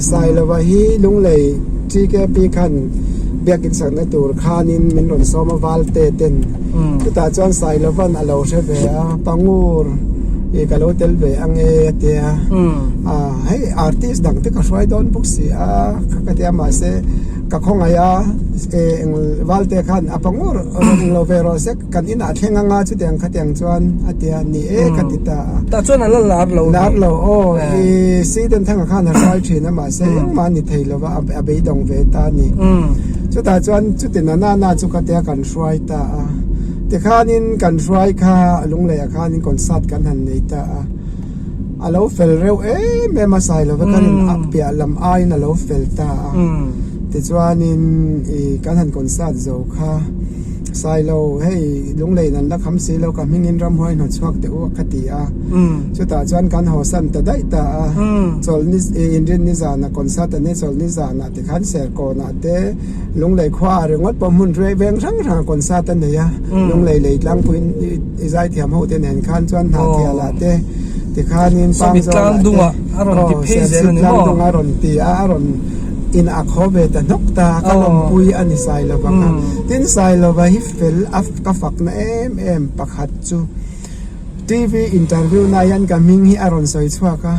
Sailova hi Lunglei TKP khan biakin sakna tur khanin min rawn sawm a Valte ten chutah chuan Sailovan a lo hre ve a Pangur ih ka lo tel ve ange a tia hei artist dang te ka hruai dawn bawk si a ka tia mahse ka khawngaih a eng Valte khan a Pangur rawn englo ve rawh se. Kan inah thleng anga chutiang khatiang chuan a ti a, ni e ka ti ta a. Tah chuan a la lar lo. Lar lo aw, i Sweden thanga khan a hruai thin a mahse engmah a ni thei lo va, a beidawng ve ta a ni. Chutah chuan chuti na na na chu khatia kan hruai ta a, tikhanin kan hruai kha Lungleiah khanin concert kan han nei ta a, a lo fel reuh em em a Sailova kan in a piah lam aiin a lo fel ta a, tichuanin i kan han concert zo kha. Sailo, hei Lunglein an la kham si lo, ka hmingin ramhuai hnawt chhuak teh u ka ti a. Chutah chuan kan hawsan ta daih ta a. Chawlhni inrinni zanah concert an nei, chawlhni zanah tikhan Serkawnah te Lunglei khuaah ringawt pawh hmun rei veng hrang hrangah concert a nei a. Lunglei lei tlangpuiin i zaithiam ho te nen khan chuan Hnahthialah te tikhanin Pangzawlah te aw Serchhip tlangdungah a rawn ti a, a rawn in a khaw ve ta hnawk ta, ka lawmpui a ni Sailova kha. Tin Sailova hi fel a ka fakna em em pakhat chu TV interview na hian ka hming hi a rawn sawi chhuak a,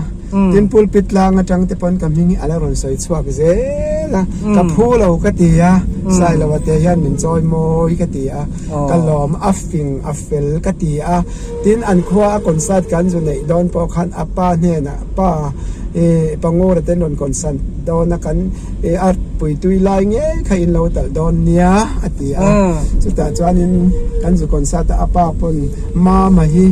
tin pulpit tlang atang te pawn ka hming hi a la rawn sawi chhuak zel a, ka phu lo ka ti a, Sailova te hian min chawi mawi ka ti a, ka lawm a fing a fel ka ti a, tin an khua a concert kan zu neih dawn pawh khan a pa hnenah pa ih Pangura ten rawn concert dawn a kan I a puitui lai ngei kha in lo talh dawn nia a ti a, chutah chuanin kan zu concert a a pa pawn Mama hi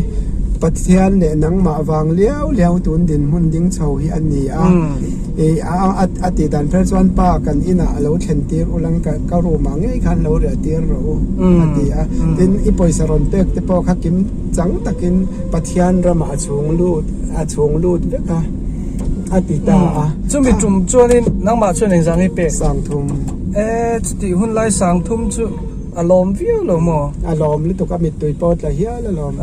Pathian leh nangmah vang liau liau tun dinhmun ding chho hi a ni a, i a tih dan pher chuan pa kan inah a lo thlen tir ulang ka room ah ngei khan lo riah tir rawh u a ti a, tin i pawisa rawn pek te pawh kha kim chang takin Pathian ramah a chhung lut a chhung lut vek a. A ti ta a. Chumi tum chuanin nangmah chuan engzah nge pek? Sangthum. E, chutih hun lai sangthum chu a lawm viau lo maw? A lawm lutuk a, mittui pawh tla hial a lawm.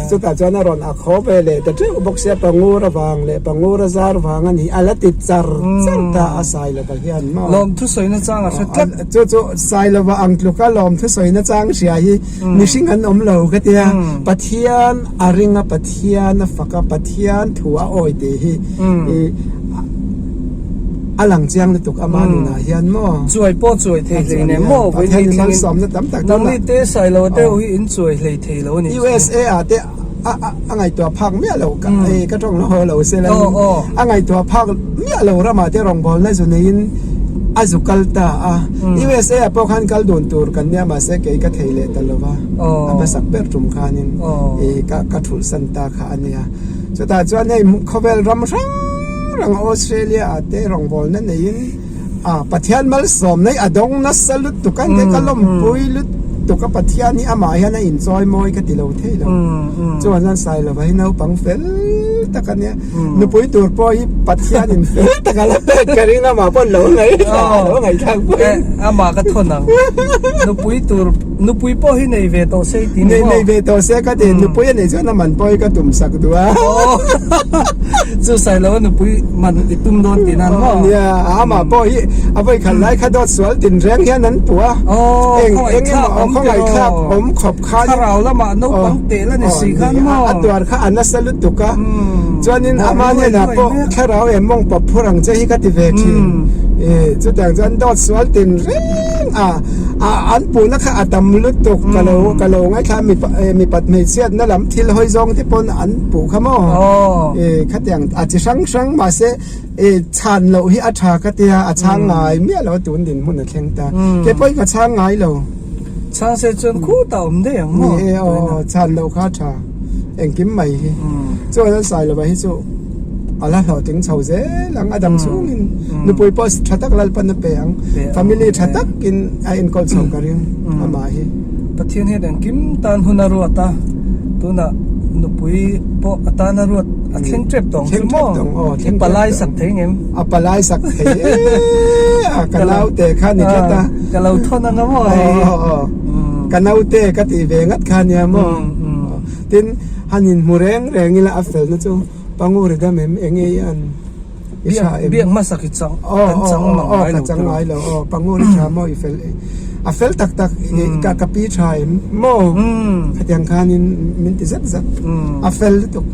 Chutah chuan a rawn a khaw ve leh ta teuh bawk sia, Pangur avang leh Pangur a zar vang a ni, a la ti char char ta a Sailova hian maw? Lawm thusawina chang a hre tlat. Chu chu Sailova ang tluka lawm thusawina chang hria hi mihring an awm lo ka tia, Pathian a ring a, Pathian a fak a, Pathian thu a awi tih hi i a lang chiang lutuk ama nunah hian maw. Chuai pawh chuai thei hlei nen maw Pathian in malsawmna tam tak tawh Nangni te Sailo te ho hi in chuai hlei thei lo a ni. USA ah te a a ngaihtuah phak miah lo ka e ka tawng lo lo se la a ngaihtuah phak miah lo ramah te rawngbawlna zu neiin a zu kal ta a USA ah pawh khan kal dun tur kan nia mahse kei ka thei leh ta lo va a hmasak ber tum khanin i ka ka thulh san ta kha a nia. Chutah chuan hei khawvel ram hrang hrang Australia ah te rawngbawlna neiin ah Pathian malsawm nei a dawng nasa lutuk a engte ka lawmpui lutuk a Pathian hi amah hian a inchawi mawi ka ti lo thei lo chuan chuan Sailova hi naupang fel tak a nia nupui tur pawh hi Pathian in fel tak a la pek ka ring amah pawn lo lo ngaihthlak pawhin amah ka thawn ang nupui tur Nupui pawh hi nei ve tawh se i ti ni maw? Nei ve tawh se ka ti, nupui a neih chuan a man pawh hi ka tum sak duh a. Chu Sailo a nupui man i tum dawn tih nan maw? Nia, amah pawh hi a vawi khat lai kha dawt sual tinreng hian an puh a. Eng eng emaw khawngaihthlak awm khawp khan. Thlarau lamah naupang teh la ni si khan maw? A tuar kha a nasa lutuk a. Chuanin ama hnenah pawh thlarau em mawng pawp phur ang che hi ka ti ve thin. Chutiang chuan dawt sual tinreng a. Ah an puhna kha a tam lutuk ka lo ka lo ngaithla a mipa eh mipat hmeichhiatna lam thil hawi zawng te pawn an puh kha maw eh khatiang a chi hrang hrang mahse eh chhan loh hi a tha ka tia a chhang ngai miah lo a tun dinhmun a thleng ta ke pawhin ka chhang ngai lo. Chhang se chuan khutah awm daih ang maw? Ni e aw chhan loh kha a tha engkim mai hi chuan an sawi lovah hi chu. A la hlawhtling chho zel ang, a dam chhungin nupui pawh tha tak Lalpan a pe ang, family tha takin a enkawl chho ka ring amah hi. Pathian hian engkim tan hun a ruat a, tunah nupui pawh a tan a ruat a thleng tep tawng chu maw? I palai sak thei ngem? A palai sak thei e, a ka naute kha ni tlat a. Ka lo thawn anga maw hei? Ka naute ka tih ve ngat kha nia maw? Tin, han inhmu reng reng ila a felna chu Panguri dam em eng nge i an? I tha em? Biak hmasa khi chang kan chang mang ngai lo ka chang ngai lo aw Pangur i tha maw i fel a fel tak tak ka ka pi tha em maw khatiang khanin min ti zet zet a fel lutuk.